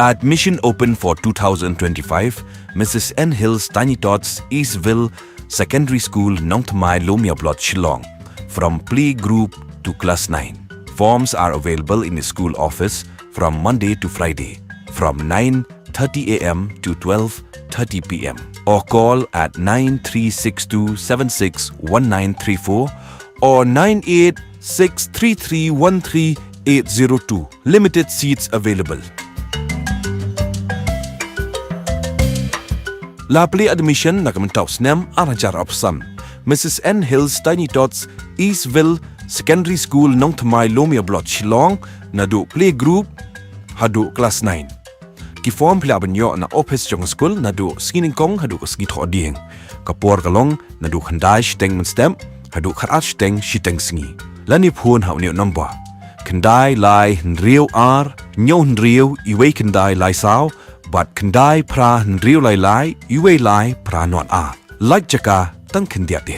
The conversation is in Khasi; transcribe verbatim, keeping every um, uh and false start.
Admission open for two thousand twenty-five, Missus N Hills Tiny Tots, Eastville Secondary School, Nongthymmai, Lomiablot, Shillong, from playgroup to class nine. Forms are available in the school office from Monday to Friday, from nine thirty a m to twelve thirty p m, or call at nine three six two seven six one nine three four or nine eight six three three one three eight zero two. Limited seats available. La plie admission na ka mynta u snem ar hajar arphew san. Missus N Hills Tiny Tots, Eastville Secondary School, Nongthymmai, Lomiablot, Shillong, naduh playgroup haduh class nine. Ki form phi lah ban ïoh na office jong ka skul naduh sngi nyngkong haduh ka sngi thohdieng. Ka por ka long naduh khyndai shiteng mynstep haduh khatar shiteng shiteng sngi. Lane phone ha une u number: khyndai lai hynriew ar hynñiew hynriew iwei khyndai lai saw bad khyndai phra hynriew lai lai iwei lai phra nod ar. Lait jaka tang khyndiat de.